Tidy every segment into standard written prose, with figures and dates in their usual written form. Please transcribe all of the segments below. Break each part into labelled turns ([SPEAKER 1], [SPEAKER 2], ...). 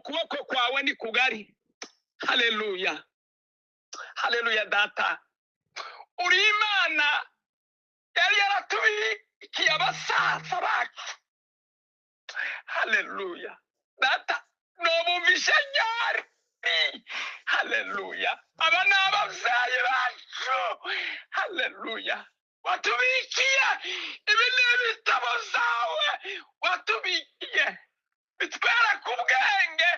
[SPEAKER 1] Ukuboko kwawe ni kugari. Haleluya, haleluya. Data, uri Imana yari yaratubikiye abasaza bacu. Haleluya, Data, nobumvishe ryari? Haleluya, aba ni ababyeyi bacu. Haleluya, watubikiye ibi ni ibitabo zawe watubikiye bitwereka ubwenge.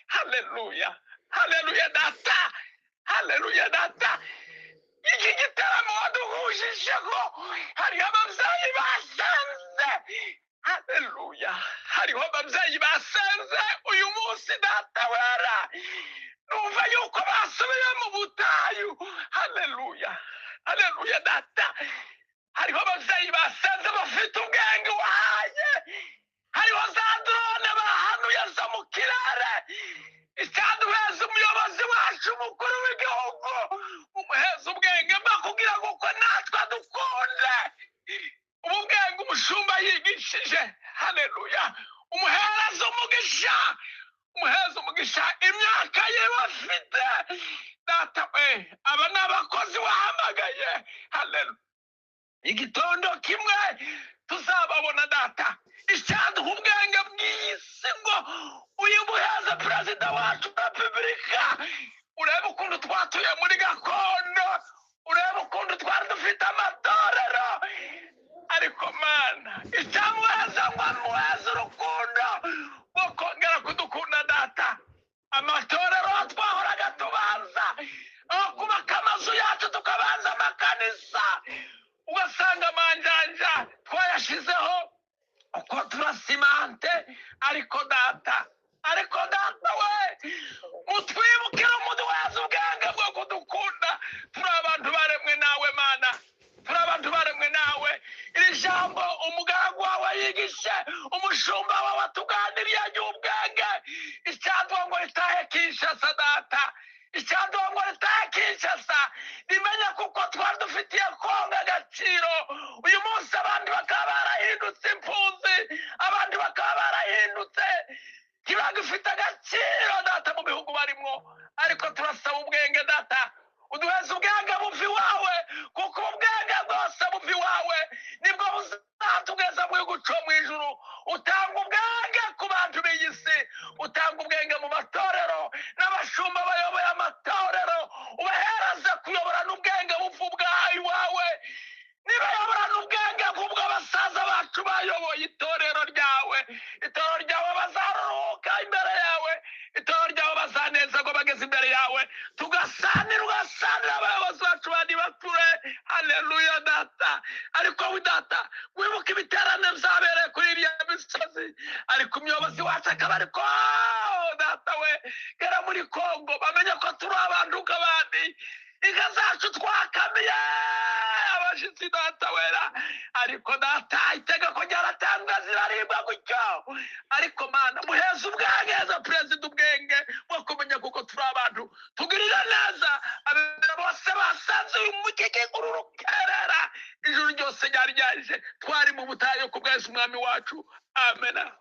[SPEAKER 1] Haleluya, haleluya, Data, haleluya, Data. Iki gitaramo waduhujijeho, hariho ababyeyi basenze. Haleluya, hariho ababyeyi basenze uyu munsi. Data wera, numva yuko basubiye mu butayu. Haleluya, haleluya, Data. Hariho ababyeyi basenze bafite ubwenge wahaye. Hariho za drone bahanuye zo mu kirere. Icyaduheza umuyobozi wacu mukuru w'igihugu, umuheza ubwenge mba kugira ngo uko natwe dukunde ubu bwenge umushumba yigishije. Haleluya, umuhereza umugisha, umuhereza umugisha imyaka yiwe afite. Data we, aba ni abakozi wahamagaye. Haleluya, igitondo kimwe tuzababona. Data, icyaduha ubwenge bw'iyi si ngo uyu muheza perezida wacu wa repubulika, urebe ukuntu twatuye muri gakondo, urebe ukuntu twari dufite amatorero. Ariko Mana, icyamuheza ngo amuheze urukundo rwo kongera kudukunda. Data, amatorero twahoraga tubanza, aho kubaka amazu yacu tukabanza amakanisa, ugasanga amanjanja twayashizeho uko turasimante. Ariko Data, ariko Data we, mutwibukire, umuduheze ubwenge bwo kudukunda. Turi abantu baremwe nawe, Mana, turi abantu baremwe nawe. Iri jambo umugaragu wawe yigishe, umushumba wawe atuganiriye agira ubwenge. Icyaduha ngo ritahe Kinshasa, Data, icyaduha ngo ritahe Kinshasa, rimenya kuko twari dufitiye Kongo agaciro. Uyu munsi abandi bakaba barahindutse impunzi, abandi bakaba barahindutse ntibagifite agaciro, Data, mu bihugu barimo. Ariko turasaba ubwenge, Data, uduheze ubwenge buva iwawe, kuko ubwenge bwose buva iwawe, nibwo buzatugeza mu gihugu cyo mu ijuru. Utanga ubwenge ku bantu b'iyi si, utanga ubwenge mu matorero n'abashumba bayoboye amatorero, ubahereze kuyobora n'ubwenge buva ubwawe iwawe. Nibayobora n'ubwenge nk'ubwo abasaza bacu bayoboye itorero ryawe, itorero ryawe bazaruhuka imbere yawe, itorero ryawe bazanezerwa bageze imbere yawe. Tugasanira, ugasanira abayobozi bacu bandi bature. Haleluya, Data. Ariko we Data, wibuke ibiterane byabereye kuri iriya misozi, ariko umuyobozi wacu akaba ariko. Data we, gera muri Kongo bamenye ko turi abantu nk'abandi. Inka zacu twakamiye abashyitsi, Data wera. Ariko Data, itegeko ryaratanzwe, ziraribwa gutyo. Ariko Mana, muheze ubwenge, heza perezida ubwenge bwo kumenya kuko turi abantu. Tugirira neza abera bose basanze uyu mukeke uru rukerera, ijuru ryose ryari ryaje. Twari mu butayu ku bwa Yesu umwami wacu. Amena.